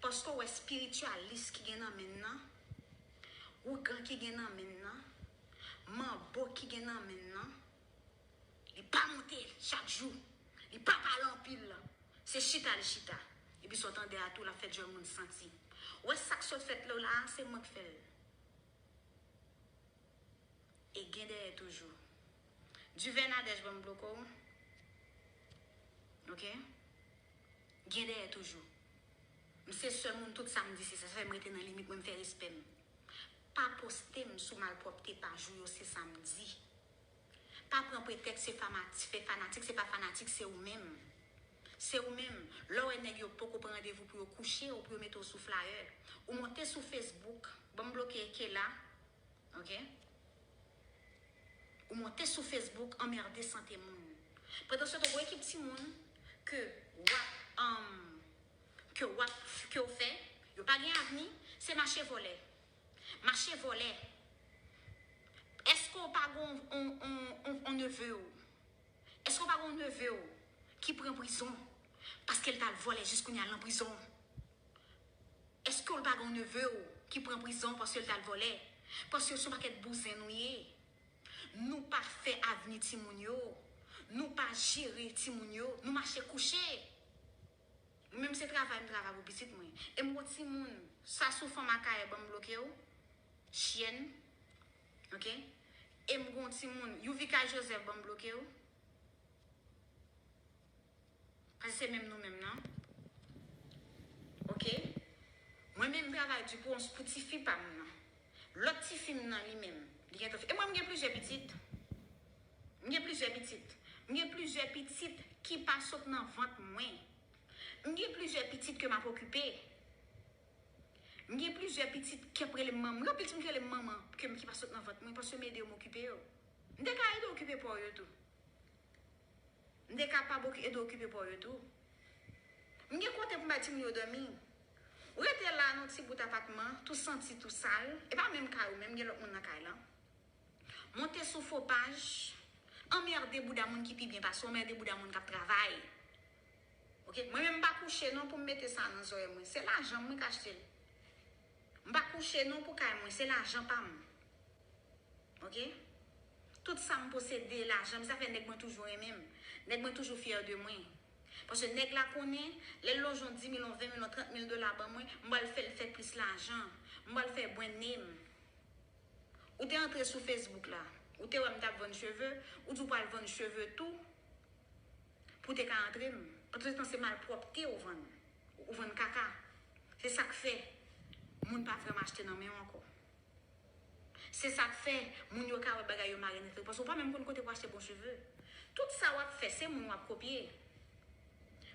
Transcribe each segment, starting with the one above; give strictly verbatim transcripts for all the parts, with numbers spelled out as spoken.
Paske w wè espiritialis ki gen nan men l nan, ougan ki gen nan men l nan, manbo ki gen nan men l nan, li pa monte chak jou, li pa pale anpil. Se chita li chita. Epi sa w tande a tou, l ap fè djòl moun santi. Ou wè sa k sot fèt la, la a, se mwen k fè l. E gen dèyè toujou. Duvernadèj, ban m bloke w. Ok? Gen dèyè toujou. M se sèl moun, tout sa m di se sa. Sa fè m rete nan limit mwen, m fè respè m. Pa poste m sou malpwòpte paj ou yo, se sa m di. Pa pran pretèks se fama- se fanatik, se pa fanatik, se ou menm. Se ou menm. Lè w wè nèg yo poko pran randevou pou yo kouche w, pou yo mete w sou flyer. Ou monte sou Facebook, ban m bloke Kela, ok? Ou monte sou Facebook, anmède sante moun. Pandan se tan, gon ekip timoun ke w ap, um, ke w ap, ke w fè, yo pa gen avni, se mache vòlè. Mache vòlè. Èske w pa gon on, on, on, on neve w? Èske w pa gon neve w ki pran prizon paske l t al vòlè jis kounye a l nan prizon? Èske w pa gon neve w ki pran prizon paske l t al vòlè? Paske se yon pakèt bouzen nou ye. Nou pa fè avni timoun yo. Nou pa jere timoun yo. Nou mache kouche. Mwen menm se travay m travay pou pitit mwen. E m gon timoun, sa sou fanm Akayè ban m bloke w. Chyèn. Ok? E m gon timoun, Youvika Joseph ban m bloke w. Paske se menm nou menm nan. Ok? Mwen menm m travay di pou, pou tifi pa m nan. Lòt tifi m nan li menm, li gentan fè. E mwen m gen plizyè pitit. M gen plizyè pitit. M gen plizyè pitit ki pa sot nan vant mwen. M gen plizyè pitit ke m ap okipe. M gen plizyè pitit ki ap rele m manman. M gen anpil timoun ki rele m manman ke m ki pa sot nan vant mwen paske m ede yo m okipe yo. M te ka ede okipe pa w yo tou. M te kapab oki- ede okipe pa w yo tou. M gen kote pou m bay timoun yo dòmi. Ou rete la nan ti bout apatman, tou santi, tou sal. E pa menm kay ou menm, gen lòt moun nan kay lan. Monte sou fo paj, anmède bouda moun ki pi byen pase w, anmède bouda moun k ap travay. Ok? Mwen menm m pa kouche non pou m mete sa nan zòrèy mwen. Se lajan m mwen k achte l. M pa kouche non pou kay mwen, se lajan pa m. Ok? Tout sa m posede, lajan m, sa fè nèg mwen toujou renmen m. Nèg mwen toujou fyè de mwen. Paske nèg la konnen, lè l lonje yon dis mil, yon ven mil, yon trant mil dola ban mwen, m pral fè l fè plis lajan. M pral fè brand name. Ou te antre sou Facebook la, ou te wè m t ap vann cheve, ou di w pral vann cheve tou, pou w te ka antre m. Pandan se tan se malpwòpte ou vann. Ou vann kaka. Se sa k fè moun pa vrèman achte nan men w ankò. Se sa k fè moun yo ka wè bagay yo mare nan tèt ou, paske ou pa menm konn kote pou achte bon cheve. Tout sa w ap fè, se moun w ap kopye.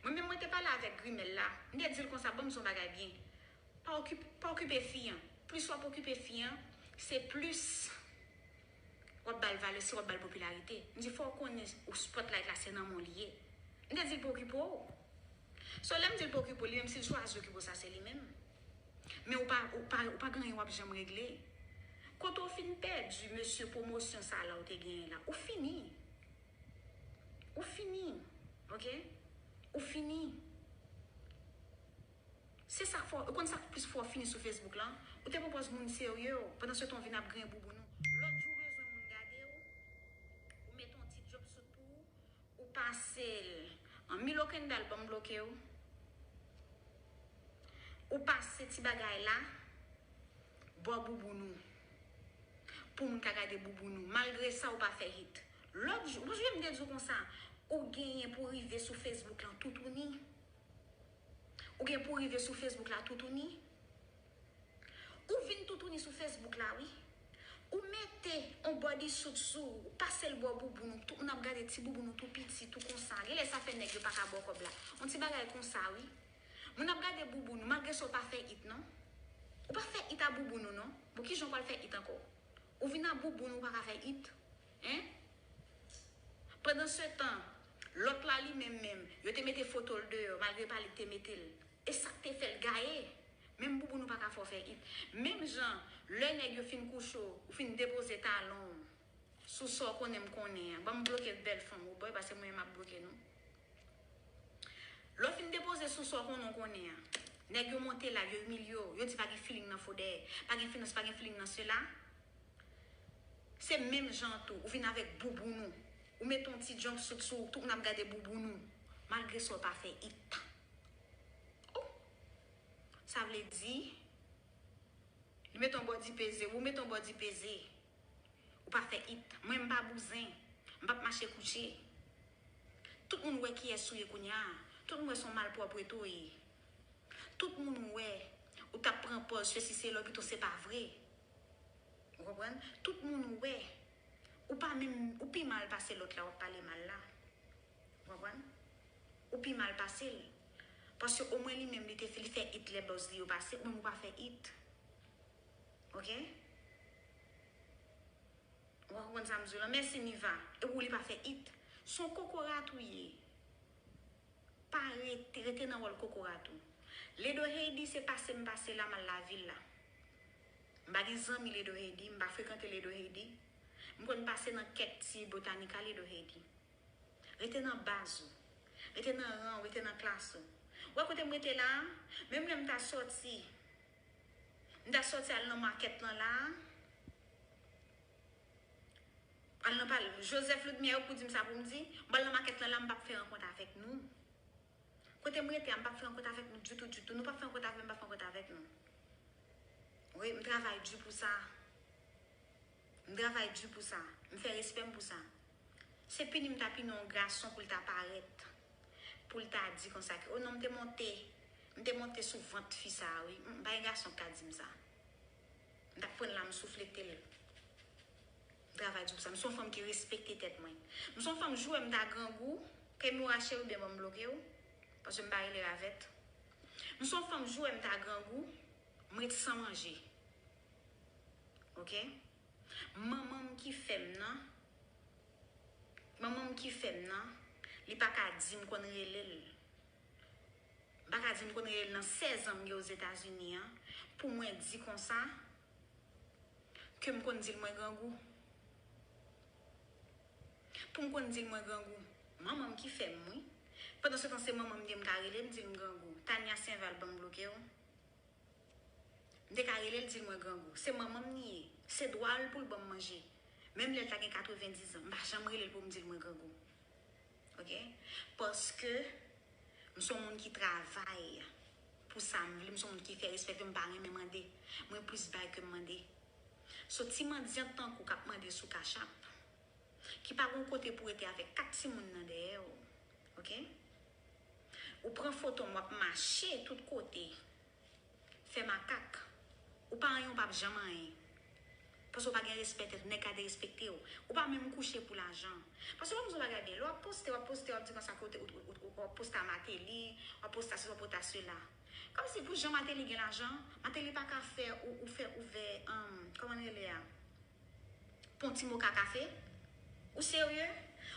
Mwen menm, mwen te pale avèk Grimèl la, m te di l konsa, ban m di w yon bagay byen. Pa okipe, pa okipe fi an. Plis w ap okipe fi an, se plis w ap ba l valè, se w ap ba l popilarite. M di, fò w konnen ou spotlight la, se nan men w li ye. M te di l pa okipe w. So, lè m di l pa okipe w, li menm si l chwazi okipe w, sa se li menm. Men ou pa, ou pa, ou pa gen anyen w ap janm regle. Kote w fin pèdi mesye pwomosyon sa la ou te genyen la, ou fini. Ou fini. Ok? Ou fini. Se sa k fè w, ou konn sa k plis fè w fini sou Facebook lan? Ou te pran pòz moun serye, pandan se tan w vin ap griyen bouboun ou. Lòt jou w bezwen moun gade w, ou mete yon ti jumpsuit pou ou, ou pase l an Milo Kendall, ban m bloke w. Ou pase ti bagay la bò bouboun ou. Pou moun ka gade bouboun ou. Malgre sa, ou pa fè hit. Lòt jou, ou pa sonje m te di w konsa, ou genyen pou rive sou Facebook lan toutouni. Ou gen pou rive sou Facebook la toutouni. Ou vin toutouni sou Facebook la, wi. Ou mete yon bodysuit sou ou, ou pase l bò bouboun ou, tout moun ap gade ti bouboun ou tou piti, tou konsa. Genlè sa fè nèg yo pa ka ba w kòb la. Yon ti bagay konsa, wi. Moun ap gade bouboun ou, malgre sa ou pa fè it, non. Ou pa fè it a bouboun ou, non. Bon, kijan ou pral fè it ankò? Ou vin a bouboun ou pa ka fè it. Hein? Pandan se tan, lòt la li menm menm, yo te mete foto l deyò, malgre pa li k te mete l. E sa k te fè l gaye. Menm bouboun ou pa ka fè w fè it. Menm jan, lè nèg yo fin kouche w, ou fin depoze talon w sou sa w konnen m konnen an. Ban m bloke bèl fanm ou, boy, paske mwen menm m ap bloke nou. Lè w fin depoze sou sa w konnen w konnen an, Nèg yo monte la, yo imilye w, yo di pa gen feeling nan Fodè, pa gen feeling nan, pa gen feeling nan sela. Se menm jan tou, ou vin avèk bouboun ou. Ou mete yon ti jumpsuit sou ou, tout moun ap gade bouboun ou. Malgre sa, w pa fè it. Oh! Sa vle di, li mete yon body peze, ou mete yon body peze. Ou pa fè it. Mwen, m pa bouzen. M p ap mache kouche. Tout moun wè kiyès ou ye kounye a. Tout moun wè se yon malpwòpte ou ye. Tout moun wè ou t ap pran pòz sesi sela, epi tou se pa vre. Ou konprann? Tout moun wè. Ou pa menm, ou pi mal pase lòt la, w ap pale mal la. Ou konprann? Ou pi mal pase l. Paske omwen li menm, li te, li fè it lè bòz li yo pase, ou menm ou pa fè it. Ok? Ou konprann sa m di w lan? Mèsi Niva. E ou li pa fè it. Se yon kokorat ou ye. Pa rete, rete nan wòl kokorat ou. Ledo Heidi se pase m pase la, m al lavil la. M pa gen zanmi Ledo Heidi, m pa frekante Ledo Heidi. M konn pase nan kèk ti botanika Ledo Heidi. Rete nan baz ou. Rete nan ran ou, rete nan klas ou. Ou wè kote m rete la a? Menm lè m ta sòti, m ta sòti al nan makèt lan la a. Al nan pale. Joseph Ludmia, ou pou di m sa pou m di. M pral nan makèt lan la, m p ap fè rankont avèk nou. Kote m rete a, m p ap fè rankont avèk nou ditou, ditou. Nou p ap fè rankont avèk m, m p ap fè rankont avèk nou. Wi, m travay di pou sa. M travay di pou sa. M fè respè m pou sa. Se pini m ta pini yon gason pou l ta parèt. Pou l ta di konsa ke, o non, m te monte. M te monte sou vant fi sa a, wi. M, pa gen gason k ka di m sa. M t ap pran l la, m souflete l. M travay di pou sa. M se yon fanm ki respekte tèt mwen. M se yon fanm, jou w wè m ta grangou, ke m rache w oubyen ban m bloke w, paske m pa rele ravèt. M se yon fanm, jou w wè m ta grangou, m ret san manje. Ok? Manman m ki fè m nan, manman m ki fè m nan, li pa ka di m konn rele l. M pa ka di m konn rele l nan sèz an m gen Ozetazini an, pou mwen di konsa ke m konn di l mwen grangou. Pou m konn di l mwen grangou. Manman m ki fè m, wi. Pandan se tan, se manman m gen m ka rele, m di l m grangou. Tania Saint-Val ban m bloke w. M te ka rele l, di l mwen grangou. Se manman m li ye. Se dwa l pou l ban m manje. Menm lè l ta gen katrevendiz an, m pa janm rele l pou m di l mwen grangou. Ok? Paske m se yon moun ki travay pou sa m vle, m se yon moun ki fè respekte, m pa renmen mande. Mwen plis bay ke m mande. So, ti mandyant tankou k ap mande sou Cash App, ki pa gon kote pou rete avèk kat timoun nan dèyè w. Ok? Ou pran foto m, w ap mache tout kote. Fè makak. Ou pa anyen, ou p ap janm anyen. Paske ou pa gen respè tèt ou, nèg ka derespekte w. Ou pa menm kouche pou lajan. Paske w ap di yon bagay byen. Lè w ap poste, w ap poste, w ap di konsa ke w te, ou, ou, ou, ou, w ap poste a Martelly, w ap poste a sesi, w ap poste a sela. Kòmsi pou jan Martelly gen lajan, Martelly pa ka fè ou, ou fè ouvè, um, kòman l rele a? Pou yon ti moka kafe? Ou serye?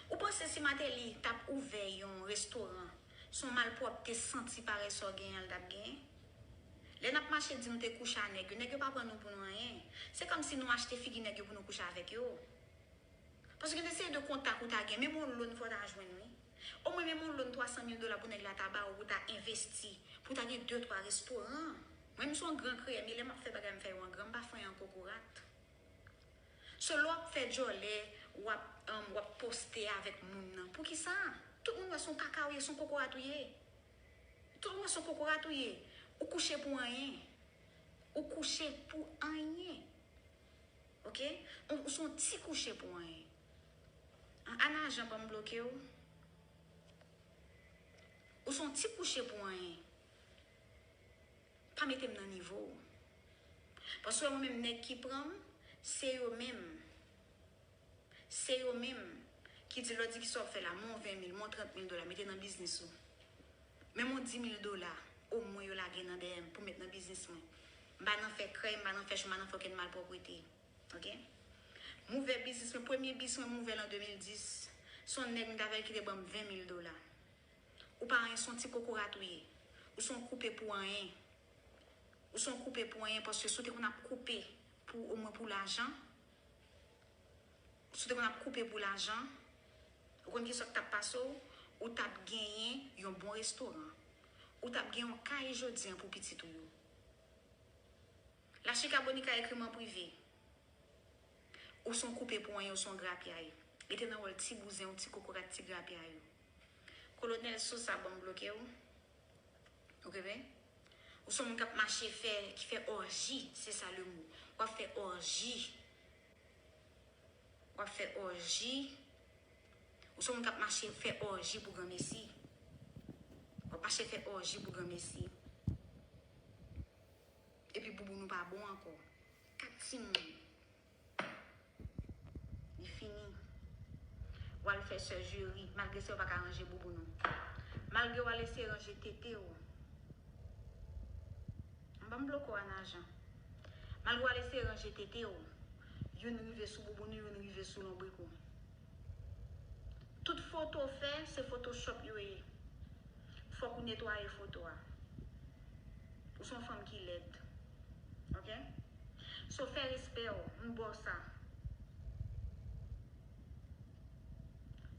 Ou panse si Martelly t ap ouvè yon restoran, se yon malpwòpte santi parèy sa w genyen an l t ap genyen? Lè n ap mache di nou te kouche a nèg yo, nèg yo pa pran nou pou nou anyen. Se kòmsi nou achte figi nèg yo pou nou kouche avèk yo. Paske gen de seri de kontak ou ta gen, menm yon loan fò w ta jwenn, wi. Omwen menm yon loan twa san mil dola pou nèg la ta ba w, pou w ta envesti, pou w ta gen de, twa restoran. Mwen, m se yon gran kreyè, men lè m ap fè bagay, m fè yo an gran, m pa fè anyen an kokorat. So, lè w ap fè djòlè, w ap, um, w ap poste avèk moun nan. Poukisa? Tout moun wè se yon kaka w ye, se yon kokorat ou ye. Tout moun wè se yon kokorat ou ye. Ou kouche pou anyen. Ou kouche pou anyen. Ok? Ou, ou se yon ti kouche pou anyen. An, Ana Jean ban m bloke w. Ou se yon ti kouche pou anyen. Pa mete m nan nivo w. Paske mwen menm, nèg ki pran m, se yo menm. Se yo menm ki di, lè w di kisa w ap fè la, men yon ven mil, men yon trant mil dola, mete nan biznis ou. Menm yon di mil dola, omwen yo lage nan dèyè m pou met nan biznis mwen. M pa nan fè krèy, m pa nan fè cho, m pa nan fè okenn malpwòpte. Ok? M ouvè biznis mwen, premye biznis mwen, m ouvè l an de mil dis. Se yon nèg m t avè l ki te ban m ven mil dola. Ou pa anyen, se yon ti kokorat ou ye. Ou se yon koupe pou anyen. Ou se yon koupe pou anyen, paske si w te konn ap koupe pou, omwen pou lajan, si w te konn ap koupe pou lajan, ou konn kisa k t ap pase w? Ou t ap genyen yon bon restoran. Ou t ap gen yon kay jodi an pou pitit ou yo. Lachika Bonika ekri m an prive. Ou se yon koupe pou anyen, ou se yon grapyay. Li te nan wòl ti bouzen, yon ti kokorat, ti grapyay ou. Kolonèl Sosa, ban m bloke w. Ou kenbe? Ou se yon moun k ap mache fè, ki fè òji, se sa le mo. W ap fè òji. W ap fè òji. Ou se yon moun k ap mache fè òji pou granmesi. W ap mache fè òji pou granmesi. Epi bouboun ou pa bon ankò. Kat timoun. Li fini. W al fè sèjeri, malgre sa yo pa ka ranje bouboun ou. Malgre w al eseye ranje tete w. Ban m bloke w a Najan. Malgre w al eseye ranje tete w, youn rive sou bouboun ou, youn rive sou lonbrik ou. Tout foto w fè, se Photoshop yo ye. Fòk ou netwaye foto a. Ou se yon fanm ki lèd. Ok? So, fè respè w, m ba w sa.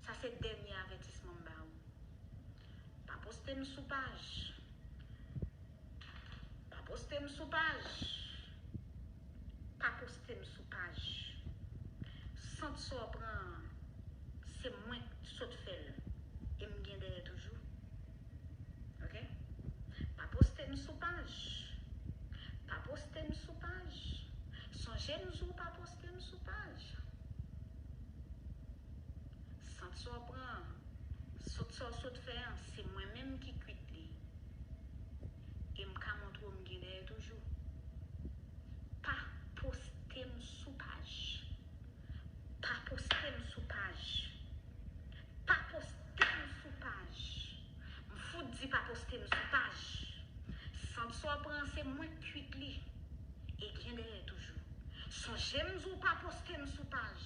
Sa se dènye avètisman m ba ou. Pa poste m sou paj. Pa poste m sou paj. Pa poste m sou paj. Sant sa w pran an, se mwen k sot fè l. E m gen dèyè toujou. Ok? Pa poste m sou paj. Pa poste m sou paj. Sonje m di w pa poste m sou paj. Sant sa w pran an, sant sa w sot fè an, se mwen menm ki kwit li. E m ka montre w m gen dèyè toujou. Pa poste m sou paj. Pa poste m sou paj. Pa poste m sou paj. M fout di pa poste m sou paj. Sant sa w pran an, se mwen k kwit li. E gen dèyè toujou. Sonje m di w pa poste m sou paj.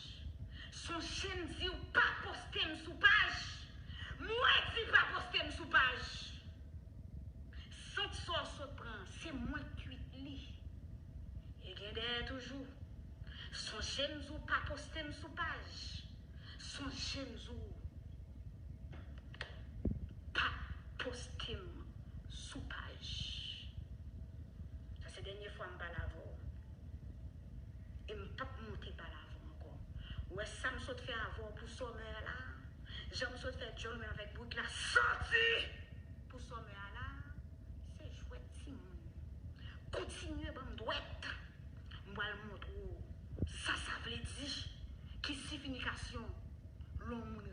Sonje m di w pa poste m sou paj. Mwen di pa poste m sou paj. Sant sa w sot pran an, se mwen k kwit li. E gen dèyè toujou. Sonje m di w pa poste m sou paj. Sonje m di w pa poste m sou paj. Sa se dènye fwa m pale avè w. E m p ap monte pale avè w ankò. Ou wè sa m sot fè avè w pou sòmè a la? Jan m sot fè djòl mwen avèk bourik la soti pou sòmè a la? Se jwèt timoun. Kontinye ban m dwèt. M pral montre w sa sa vle di. Ki siyifikasyon lè yon moun